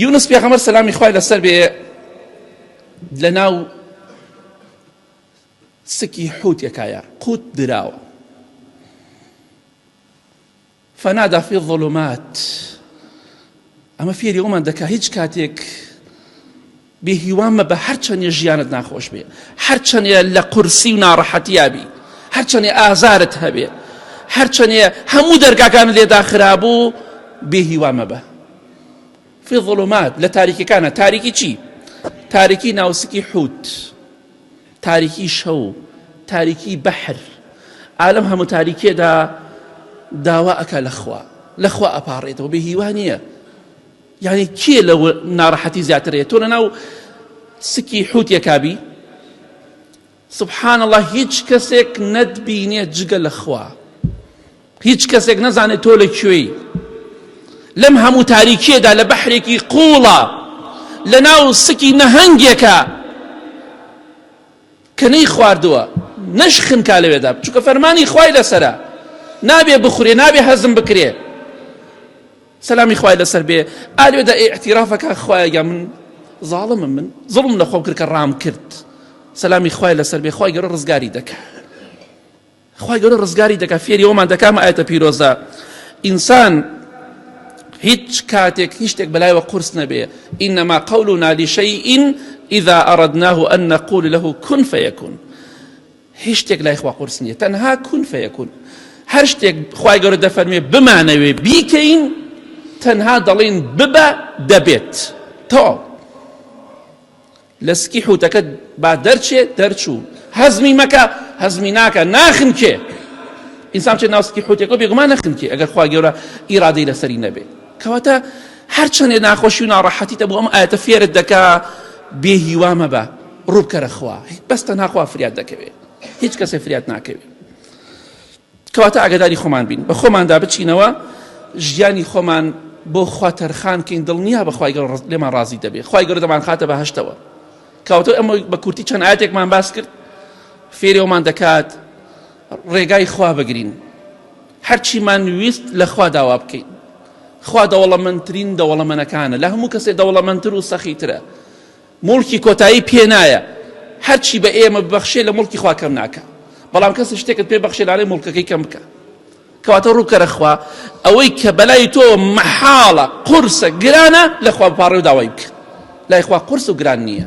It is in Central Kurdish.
یونس پێغەمبەر سەلامی خوای لەسەر بێ لەناو سکی حوتێکایە قوت دراوە فنادى في الظلمات ئەمە فێری ئەومان دەکا هیچ کاتێک بێ هیوا مەبە هەرچەندێ ژیانت ناخۆش بێ هەرچەندێ لە قورسی و ناڕەحەتیا بی هەرچەندێ ئازارت هەبێ هەرچەندێ هەموو دەرگاکانت لێ داخرابوو بێ هیوا مەبە في ظلمات لە تاریکەکانە تاریکی چی تاریکی ناوسکی حوت تاریکی شەو تاریکی بەحر ئالەم هەموو تاریکێدا داوا ئەکا لەخوا لەخوا ئەپاڕێتەوە بێ هیوا نییە یانی کێ لەوە ناڕەحەتی زیاتر هەیە تۆ لەناو سکی حوتێکا بی سبحان الله هیچ کەسێک نەتبینێ جگە لە خوا هیچ کەسێک نەزانێت تۆ لە کوێی لەم هەموو تاریکیەدا لە بەحرێکی قوڵە لە ناو سکی نەهەنگێکە کە نەی خواردووە نەش خنکا لەوێدا چونکە فەرمانی خوای لەسرە نابێ بخورێ نابێ هەزم بکرێ سەلامی خوای لەسەر بێ ئا لێدا ئیعتیراف ئەکا خوایە گیان من زاڵمم من زوڵم لە خۆم کرد کە ڕام کرد سەلامی خوای لەسەر بێ خوای گەورە ڕزگاری دەکا خوای گەورە ڕزگاری دەکا فێری ئەومان دەکا ئەم ئایەتە پیرۆزە ئینسان هیچ کاتێک هیچ شتێک بەلایەوە قورس نەبێ إنما قولنا لشيء إذا أردناه أن نقول له كن فيكون هیچ شتێک لای خوا قورس نییە تەنها کون فەیەکون هەر شتێک خوای گەورە دەفەرمێ بمانەوێ بیکەین تەنها دەڵێن ببە دەبێت تەواو لە سکی حوتەکە با دەرچێ دەرچوو هەزمی مەکە هەزمی ناکە ناخنکێ ئینسان بچێت ناو سکی حوتێکەوە بێگومان نەخنکێ ئەگەر خوا گەورە ئیرادەی لەسەری نەبێ کەواتە هەرچەندێ ناخۆشی و ناڕەحەتیتە بۆ ئەم ئاەتە فێرت دەکا بێ هیوا مەبە ڕووبکەرە خوا بەس تەنها خوا فریاد دەکەوێ هیچ کەسێ فریاد ناکەوێ کەواتە ئاگداری خۆمان بین بە خۆماندا بچینەوە ژیانی خۆمان بۆ خوا تەرخان کەین دڵنیا بە خوای گەورە لێمان ڕازی دەبێ خوای گەورە دەمان خاتە بەهەشتەوە کەواتە ئەمە بە کورتی چەند ئاەتێکمان باس کرد فێری ئەومان دەکات ڕێگای خوا بگرین هەرچیمان ویست لە خوا داوا بکەین خوا دەوڵەمەندترین دەوڵەمەنەکانە لە هەموو کەسێ دەوڵەمەندتر و سەخیترە موڵکی کۆتایی پێ نایە هەرچی بە ئێمە ببەخشێ لە موڵکی خوا کەم ناکا بەڵام کەس شتێکت پێ بەخشێ لانەی موڵکەکەی کەم بکە کەواتە ڕووکەرە خوا ئەوەی کە بەلای تۆ مەحاڵە قورسە گرانە لە خوا بپاڕێ و داوای بکە لای خوا قورس و گران نییە.